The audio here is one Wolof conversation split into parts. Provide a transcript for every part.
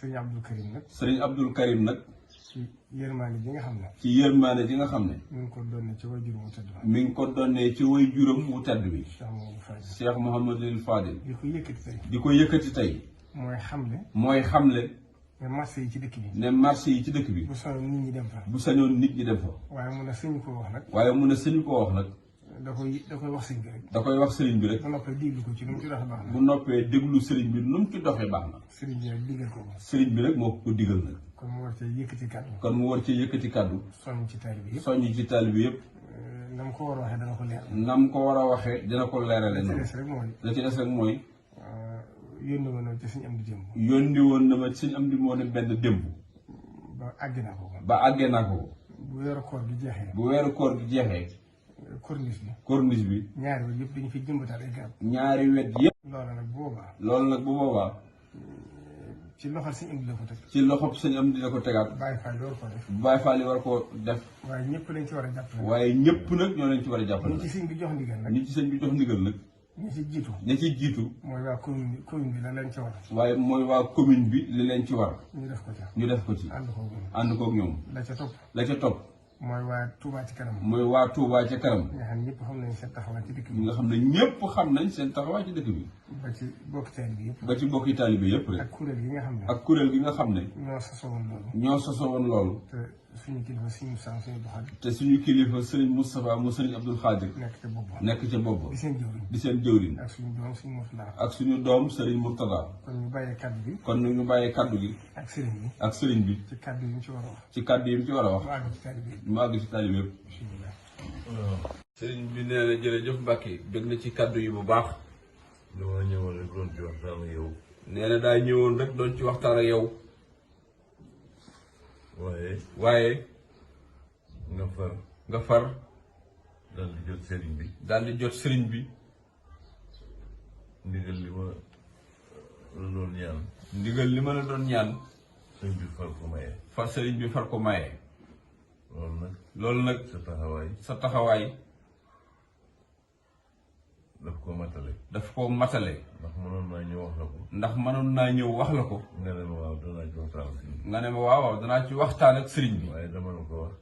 Serigne Abdou Karim nag. Serigne Abdou Karim nag. ci yërmaane ji nga xam ne. ci yërmaane ji nga xam ne. mi ngi ko doonee ci way juróom wu tedd bi. mi ngi ko doonee ci way juróom wu tedd bi. Cheikh Mouhamadul Fadil. di ko yëkkati tey. di ko yëkkati tey. mooy xamle. mooy xamle. ne marché yi ci dëkk bi. ne marché yi ci dëkk bi. bu sañoon nit ñi dem fa. bu sañoon nit ñi dem fa. waaye mun a sëñ ko wax nag. waaye mun a sëñ ko wax nag. da koy wax sëñ bi rek. da koy wax sëriñ bi rek. bu noppee déglu ko ci nu mu ci doxee baax na. bu noppee déglu sëriñ bi nu mu ci doxee baax na. sëriñ bi nag digal ko ko. sëriñ bi rek moo ko digal nag. kon mu war cee yëkkati kàddu. kon mu war cee yëkkati kàddu. soññ ci taalibe yëpp. soññ ci taalibe yëpp. na mu ko war a waxee dana ko leeral. na mu ko war a waxee dina ko leerale noonu. la ci des rek mooy. yónni woon na ci suñu am di démb. yónni woon na ma suñu am di moo ne benn démb. ba àggee naa ko. ba àggee naa ko. bu weeru koor gi jeexee. bu weeru koor gi jeexee. corniche bi. ñaari wet yëpp dañu fi jëmbataat ay garab. ñaari wet yëpp. loolu nag bu boobaa. ci loxol suñu am di la ko teg. ci loxob suñu am di la ko tegaat. Baye Fall war ko def. Baye Fall war koo def. waaye ñëpp lañ ci war a jàppale. waaye ñëpp nag ñoo leen ci war a jàppale. ñi ci sëñ bi jox ndigal nag. ñi ci sëñ bi jox ndigal nag. ñi ci jiitu. ñi ci jiitu. mooy waa commune bi la leen ci war. waaye mooy waa commune bi li leen ci war. ñu def ko ci. ñu def ko ci. ànd koog ñoom. la ca topp. la ca topp. mooy waa Touba ci kanam. mooy waa Touba ci kanam. nga xam ne ñëpp xam nañ seen taxawaay ci dëkk bi. nga xam ne ñëpp xam nañ seen taxawaay ci dëkk bi. ba ci bokki taalibe bi yëpp. ba ci bokki taalibe bi yëpp rek. ak kuréel gi nga xam ne. ak kuréel gi nga xam ne. ñoo sosoo woon loolu. ñoo sosoo woon loolu. te suñu kilifa suñu Moustapha suñu Abdou Khadir. te suñu kilifa Serigne Moustapha mu Serigne Abdou Khadir. nekk ca bopp. di seen jëwriñ. di seen jëwriñ. ak suñu doom suñu Mourtada. ak suñu doom Serigne Mourtada. kon ñu bàyyee kaddu gi. kon ñu bàyyee kaddu gi. ak Serigne bi. ak Serigne bi. ci kaddu yi mu ci war a wax. ci kaddu yi mu ci war a wax. mu àgg ci taalibe yëpp. Serigne bi nee na jërëjëf Mbacke dégg na ci kaddu yi bu baax. dama ñëwoon rek doon ci waxtaan ak yow. nee na daa ñëwoon rek doon ci waxtaan ak yow. waaye. nga far. daal di jot sëriñ bi. daal di jot sëriñ bi. ndigal li ma la doon ñaan. ndigal li ma la doon ñaan. sëriñ bi far ko maye. sëriñ bi far ko maye. loolu nag. sa taxawaay. daf ko matale. ndax mënoon naa ñëw wax la ko. nga ne ma waaw danaa ci waxtaan ak sëriñ bi.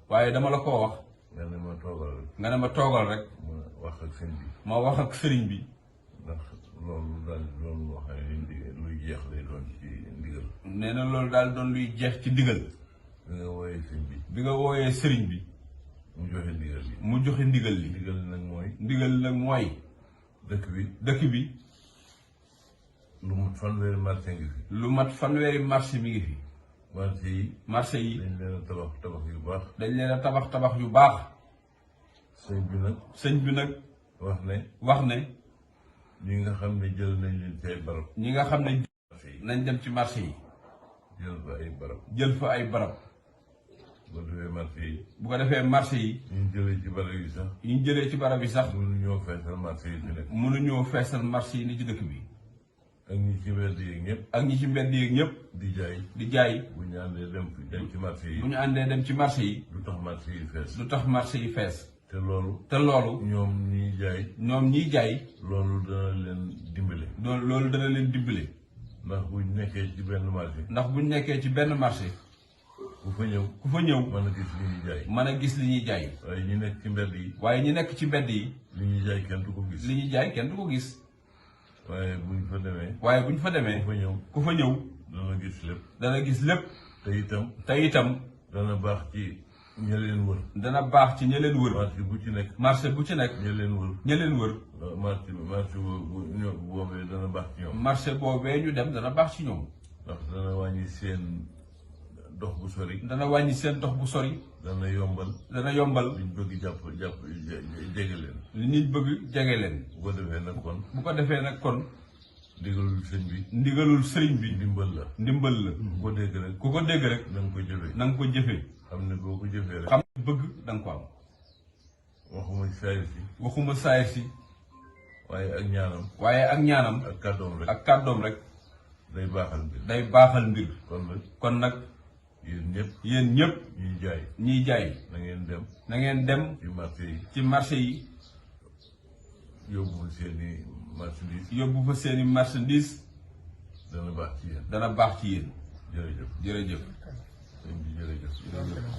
waaye dama la ko wax. nga ne ma toogal rek. ma wax ak sëriñ bi. ndax loolu daal doon loo xam ne luy jeex lay doon ci ndigal. nee na loolu daal doon luy jeex ci ndigal. bi nga wooyee sëriñ bi. mu joxe ndigal li. ndigal nag mooy. dëkk bi. lu mat fanweeri marché ngi fi. mi ngi fi. marché yi. dañ leen a tabax yu baax. tabax yu baax. sëñ bi nag. wax ne. ñi nga xam ne jël nañ leen ci ay barab. ñi nga xam ne nañ dem ci marché yi. jël fa ay barab. bu ko defee marché yi. ñu jëlee ci barab yi sax. mënuñoo feesal marché yi ni ci dëkk bi. ak ñi ci mbedd yeeg ñëpp. di jaay. bu ñu àndee dem ci marché yi. du tax marché yi fees. te loolu. ñoom ñiy jaay. loolu dana leen dimbale. ndax buñ nekkee ci benn marché. ku fa ñëw. mën a gis li ñuy jaay. waaye ñi nekk ci mbedd yi. li ñuy jaay kenn du ko gis. waaye buñ fa demee. ku fa ñëw. dana gis lépp. te itam. dana baax ci ña leen wër. marché bu ci nekk. ña leen wër. marché boobee dana baax ci ñoom. marché boobee ñu dem dana baax ci ñoom. ndax dana wàññi seen dox bu sori. dana yombal. liñ bëgg jege leen. bu ko defee nag kon. ndigalul sëriñ bi. ndimbal la. ku ko dégg rek. na nga ko jëfee. xam ne boo ko jëfee rek. xam ne bëgg da nga ko am. waxuma saayir si. waaye ak ñaanam. ak kàddoom rek. day baaxal mbir. kon nag. yéen ñëpp. ñiy jaay. na ngeen dem. ci marché yi. yóbbu fa seeni marchandise. dana baax ci yéen. jërëjëf jërëjëf sëñ bi jërëjëf jërëjëf